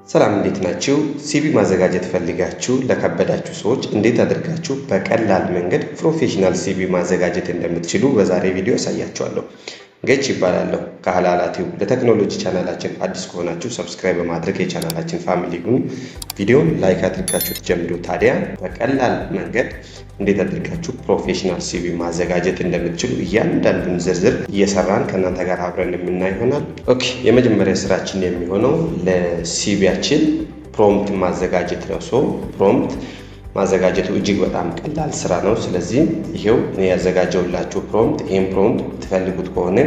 ሰላም፣ እንዴት ናችሁ? CV ማዘጋጀት ፈልጋችሁ ለከበዳችሁ ሰዎች እንዴት አድርጋችሁ በቀላል መንገድ professional CV ማዘጋጀት እንደምትችሉ በዛሬ ቪዲዮ አሳያችኋለሁ። ገች እባላለሁ ከሀላላ ቲዩብ። ለቴክኖሎጂ ቻናላችን አዲስ ከሆናችሁ subscribe በማድረግ የቻናላችን family ሁኑ። ቪዲዮን like አድርጋችሁ ትጀምሩ። ታዲያ በቀላል መንገድ እንዴት አድርጋችሁ professional CV ማዘጋጀት እንደምትችሉ እያንዳንዱን ዝርዝር እየሰራን ከእናንተ ጋር አብረን የምናይ ይሆናል። Okay፣ የመጀመሪያ ስራችን የሚሆነው ለ CV ያችን prompt ማዘጋጀት ነው። So prompt ማዘጋጀቱ እጅግ በጣም ቀላል ስራ ነው። ስለዚህ ይሄው እኔ ያዘጋጀሁላችሁ prompt፣ ይህን prompt ትፈልጉት ከሆነ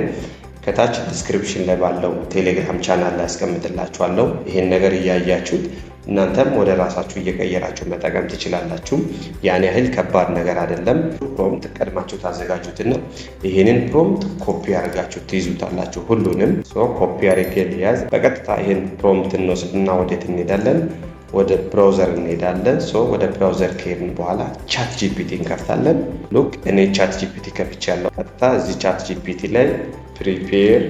ከታች description ላይ ባለው ቴሌግራም ቻናል ላይ አስቀምጥላችኋለሁ። ይሄን ነገር እያያችሁት እናንተም ወደ ራሳችሁ እየቀየራችሁ መጠቀም ትችላላችሁ። ያን ያህል ከባድ ነገር አይደለም። Prompt ቀድማችሁ ታዘጋጁትና ይህንን prompt copy አድርጋችሁ ትይዙታላችሁ። ሁሉንም ኮፒ አድርጌ ልያዝ። በቀጥታ ይህን prompt እንወስድና ወዴት እንሄዳለን? ወደ browser እንሄዳለን። So ወደ browser ከሄድን በኋላ ChatGPT እንከፍታለን። Look፣ እኔ ChatGPT ከፍቻለሁ። ቀጥታ እዚህ ChatGPT ላይ "Prepare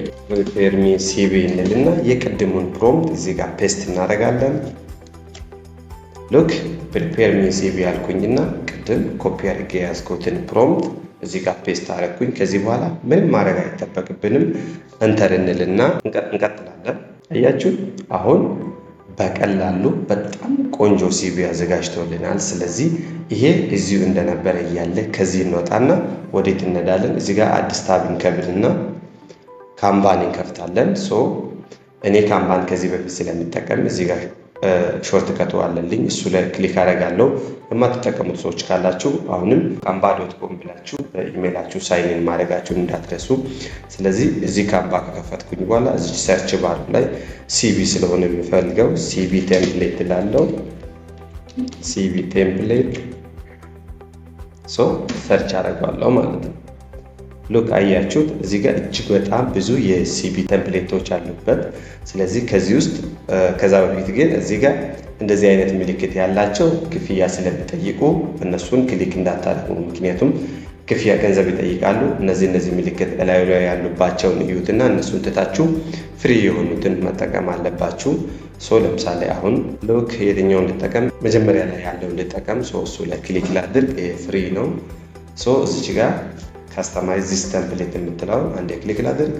me CV" እንልና የቅድሙን prompt እዚህ ጋር paste እናደርጋለን። Look፣ "Prepare me CV" ያልኩኝና ቅድም ኮፒ አድርጌ የያዝኩትን prompt እዚህ ጋር paste አደረግኩኝ። ከዚህ በኋላ ምንም ማድረግ አይጠበቅብንም። Enter እንልና እንቀጥላለን። አያችሁ፣ አሁን በቀላሉ በጣም ቆንጆ CV አዘጋጅቶልናል። ስለዚህ ይሄ እዚሁ እንደነበረ እያለ ከዚህ እንወጣና ወዴት እንሄዳለን? እዚህ ጋር አዲስ tab እንከፍትና Canva ን እንከፍታለን። So እኔ Canva ን ከዚህ በፊት ስለምጠቀም እዚህ ጋር shortcut ኡ አለልኝ፣ እሱ ላይ click አደርጋለሁ። የማትጠቀሙት ሰዎች ካላችሁ አሁንም canva.com ብላችሁ በኢሜይላችሁ sign in ማድረጋችሁን እንዳትረሱ። ስለዚህ እዚህ Canva ከከፈትኩኝ በኋላ እዚህ search bar ላይ CV ስለሆነ የምፈልገው CV template እላለሁ። CV template፣ so search አደርገዋለሁ ማለት ነው። Look፣ አያችሁት፣ እዚህ ጋር እጅግ በጣም ብዙ የ CV template ኦች አሉበት። ስለዚህ ከዚህ ውስጥ፣ ከዛ በፊት ግን እዚህ ጋር እንደዚህ አይነት ምልክት ያላቸው ክፍያ ስለሚጠይቁ እነሱን click እንዳታደርጉ፣ ምክንያቱም ክፍያ ገንዘብ ይጠይቃሉ። እነዚህ ምልክት እላዩ ላይ ያሉባቸውን እዩትና እነሱን ትታችሁ free የሆኑትን መጠቀም አለባችሁ። So ለምሳሌ አሁን look፣ የትኛውን ልጠቀም? መጀመሪያ ላይ ያለውን ልጠቀም። So እሱ ላይ click ላድርግ። Free ነው። So እዚች ጋር "Customize this template" የምትለውን አንዴ click ላድርግ።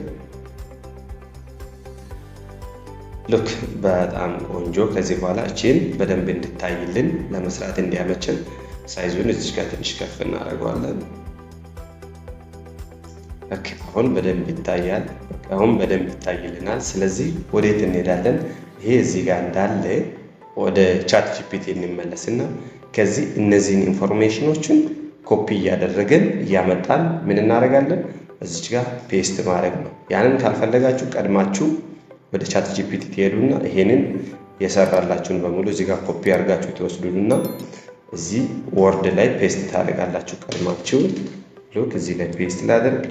Look፣ በጣም ቆንጆ። ከዚህ በኋላ እቺን በደንብ እንድታይልን ለመስራት እንዲያመችን size ኡን እዚች ጋር ትንሽ ከፍ እናደርገዋለን። አሁን በደንብ ይታያል። አሁን በደንብ ይታይልናል። ስለዚህ ወዴት እንሄዳለን? ይሄ እዚህ ጋር እንዳለ ወደ ChatGPT እንመለስና ከዚህ እነዚህን information ኦችን copy እያደረግን እያመጣን ምን እናደርጋለን? እዚች ጋር paste ማድረግ ነው። ያንን ካልፈለጋችሁ ቀድማችሁ ወደ ChatGPT ትሄዱና ይሄንን የሰራላችሁን በሙሉ እዚህ ጋር ኮፒ አድርጋችሁ ትወስዱና እዚህ Word ላይ paste ታደርጋላችሁ ቀድማችሁ። Look፣ እዚህ ላይ paste ላድርግ።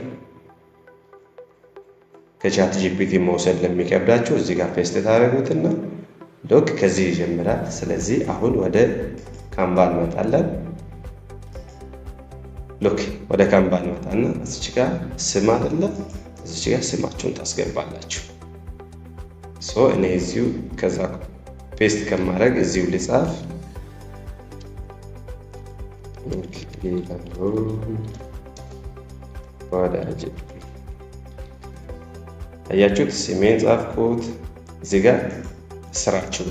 ከ ChatGPT መውሰድ ለሚከብዳችሁ እዚህ ጋር paste ታደርጉትና look፣ ከዚህ ይጀምራል። ስለዚህ አሁን ወደ Canva እንመጣለን። Look፣ ወደ Canva እንመጣና እዚች ጋር ስም አይደለ፣ እዚች ጋር ስማችሁን ታስገባላችሁ። So እኔ እዚሁ ከዛ paste ከማድረግ እዚሁ ልጻፍ። ጌታሁን ወዳጄ፣ አያችሁት? ስሜን ጻፍኩት። እዚህ ጋር ስራችሁ፣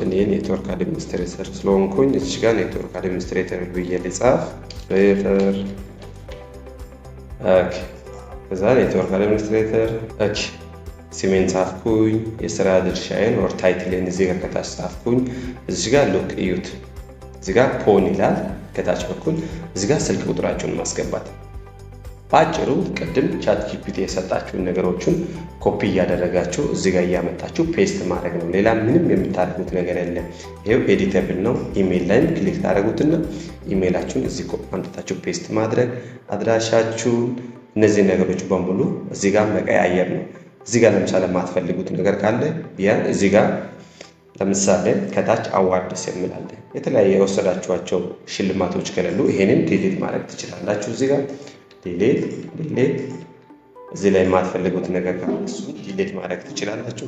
እኔ network administrator ስለሆንኩኝ እዚህ ጋር network administrator ብዬ ልጻፍ። Administrator፣ ከዛ network administrator፣ ስሜን ጻፍኩኝ። የስራ ድርሻዬን or title ኤን እዚህ ጋር ከታች ጻፍኩኝ። እዚህ ጋር look፣ እዩት። እዚህ ጋር phone ይላል ከታች በኩል፣ እዚህ ጋር ስልክ ቁጥራችሁን ማስገባት። በአጭሩ ቅድም ChatGPT የሰጣችሁን ነገሮችን ኮፒ እያደረጋችሁ እዚህ ጋር እያመጣችሁ paste ማድረግ ነው። ሌላ ምንም የምታደርጉት ነገር የለም። ይሄው editable ነው። ኢሜይል ላይም click ታደርጉትና ኢሜይላችሁን እዚህ አምጥታችሁ paste ማድረግ፣ አድራሻችሁን፣ እነዚህ ነገሮች በሙሉ እዚህ ጋር መቀያየር ነው። እዚህ ጋር ለምሳሌ የማትፈልጉት ነገር ካለ ያ እዚህ ጋር ለምሳሌ ከታች awards የሚል አለ። የተለያየ የወሰዳችኋቸው ሽልማቶች ከሌሉ ይሄንን delete ማድረግ ትችላላችሁ። እዚህ ጋር delete፣ delete፣ እዚህ ላይ የማትፈልጉት ነገር ካለ እሱ delete ማድረግ ትችላላችሁ።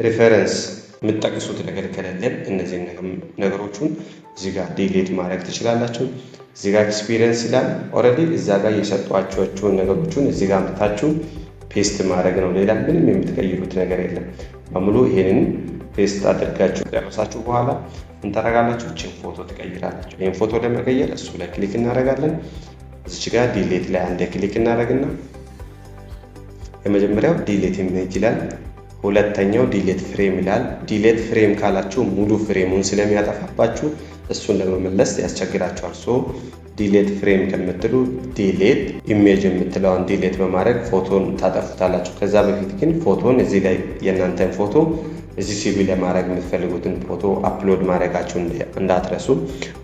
Reference የምትጠቅሱት ነገር ከሌለም እነዚህ ነገሮቹን እዚህ ጋር delete ማድረግ ትችላላችሁ። እዚህ ጋር experience ይላል። Already እዛ ጋር የሰጧቸውን ነገሮቹን እዚህ ጋር አምጥታችሁ paste ማድረግ ነው። ሌላ ምንም የምትቀይሩት ነገር የለም። በሙሉ ይሄንን paste አድርጋችሁ ጨረሳችሁ በኋላ ምን ታደርጋላችሁ? ይህችን ፎቶ ትቀይራላችሁ። ይህን ፎቶ ለመቀየር እሱ ላይ click እናደርጋለን። እዚች ጋር delete ላይ አንዴ click እናደርግና የመጀመሪያው delete image ይላል። ሁለተኛው delete frame ይላል። Delete frame ካላችሁ ሙሉ frame ኡን ስለሚያጠፋባችሁ እሱን ለመመለስ ያስቸግራችኋል። So delete frame ከምትሉ delete image የምትለዋን delete በማድረግ ፎቶን ታጠፉታላችሁ። ከዛ በፊት ግን ፎቶን እዚህ ላይ የእናንተን ፎቶ እዚህ CV ለማድረግ የምትፈልጉትን ፎቶ upload ማድረጋችሁን እንዳትረሱ።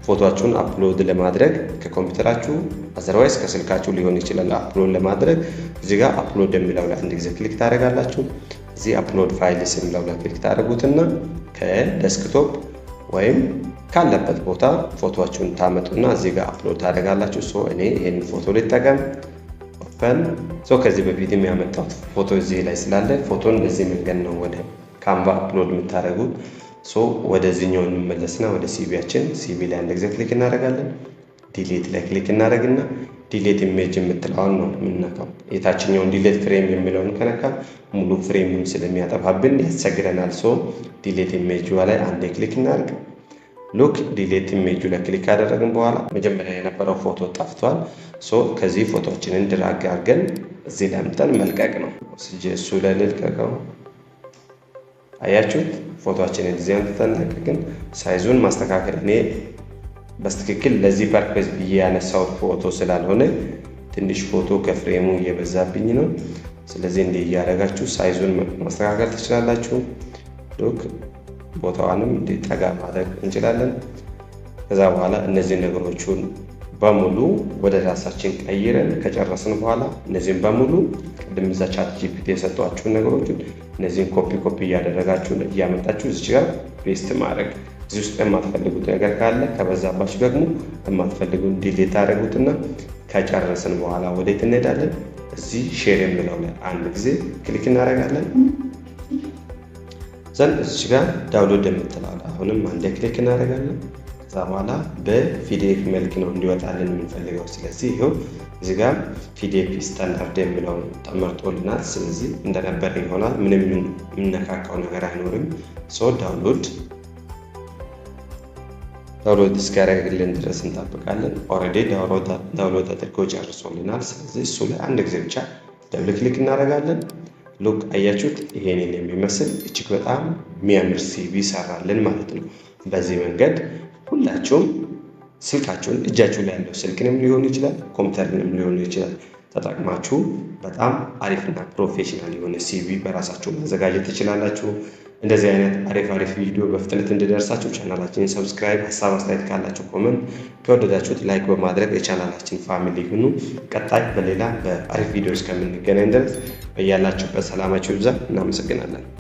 ፎቶአችሁን upload ለማድረግ ከኮምፒውተራችሁ otherwise ከስልካችሁ ሊሆን ይችላል። Upload ለማድረግ እዚህ ጋር upload የሚለው ላይ አንድ ጊዜ click ታደርጋላችሁ። እዚህ upload files የሚለው ላይ click ታደርጉትና ከ desktop ወይም ካለበት ቦታ ፎቶአችሁን ታመጡና እዚህ ጋር upload ታደርጋላችሁ። So እኔ ይሄን ፎቶ ልጠቀም። Open። So ከዚህ በፊት ያመጣሁት ፎቶ እዚህ ላይ ስላለ ፎቶን በዚህ መንገድ ነው ወደ Canva upload የምታደርጉት። So ወደዚህኛው እንመለስና ወደ CV ያችን CV ላይ አንድ ጊዜ click እናደርጋለን። Delete ላይ click እናደርግና delete image የምትለዋን ነው የምንነካው። የታችኛውን delete frame የሚለውን ከነካ ሙሉ frame ኡን ስለሚያጠፋብን ያስቸግረናል። So delete image ላይ አንዴ click እናደርግ። Look፣ delete image ኡ ላይ click ካደረግን በኋላ መጀመሪያ የነበረው ፎቶ ጠፍቷል። So ከዚህ ፎቶችንን drag አድርገን እዚህ ላይ አምጥተን መልቀቅ ነው። እሱ ላይ ልልቀቀው። አያችሁት? ፎቶችንን እዚህ አምጥተን ለቀቅን። Size ኡን ማስተካከል፣ እኔ በትክክል ለዚህ purpose ብዬ ያነሳሁት ፎቶ ስላልሆነ ትንሽ ፎቶ ከ frame ኡ እየበዛብኝ ነው። ስለዚህ እንዲህ እያደረጋችሁ size ኡን ማስተካከል ትችላላችሁ። Look፣ ቦታዋንም እንዲህ ጠጋ ማድረግ እንችላለን። ከዛ በኋላ እነዚህ ነገሮቹን በሙሉ ወደ ራሳችን ቀይረን ከጨረስን በኋላ እነዚህን በሙሉ ቅድም እዛ ChatGPT የሰጧችሁን ነገሮችን እነዚህን copy copy እያደረጋችሁ እያመጣችሁ እዚች ጋር paste ማድረግ። እዚህ ውስጥ የማትፈልጉት ነገር ካለ፣ ከበዛባችሁ ደግሞ የማትፈልጉን delete ታደርጉትና ከጨረስን በኋላ ወዴት እንሄዳለን? እዚህ share የሚለው ላይ አንድ ጊዜ click እናደርጋለን። Then እዚች ጋር download የምትለዋል አሁንም አንዴ click እናደርጋለን። ከዛ በኋላ በ PDF መልክ ነው እንዲወጣልን የምንፈልገው። ስለዚህ ይኸው እዚህ ጋር PDF standard የሚለው ተመርጦልናል። ስለዚህ እንደነበረ ይሆናል። ምንም የምነካካው ነገር አይኖርም። So download እስኪያደርግልን ድረስ እንጠብቃለን። Already download አድርጎ ጨርሶልናል። ስለዚህ እሱ ላይ አንድ ጊዜ ብቻ double click እናደርጋለን። Look፣ አያችሁት? ይሄንን የሚመስል እጅግ በጣም የሚያምር CV ሰራልን ማለት ነው። በዚህ መንገድ ሁላችሁም ስልካችሁን፣ እጃችሁ ላይ ያለው ስልክንም ሊሆን ይችላል፣ ኮምፒውተርንም ሊሆን ይችላል፣ ተጠቅማችሁ በጣም አሪፍና professional የሆነ CV በራሳችሁ ማዘጋጀት ትችላላችሁ። እንደዚህ አይነት አሪፍ አሪፍ ቪዲዮ በፍጥነት እንዲደርሳችሁ ቻናላችንን subscribe፣ ሀሳብ አስተያየት ካላችሁ comment፣ ከወደዳችሁት like በማድረግ የቻናላችን family ሁኑ። ቀጣይ በሌላ በአሪፍ ቪዲዮ እስከምንገናኝ ድረስ በያላችሁበት ሰላማችሁ ይብዛ። እናመሰግናለን።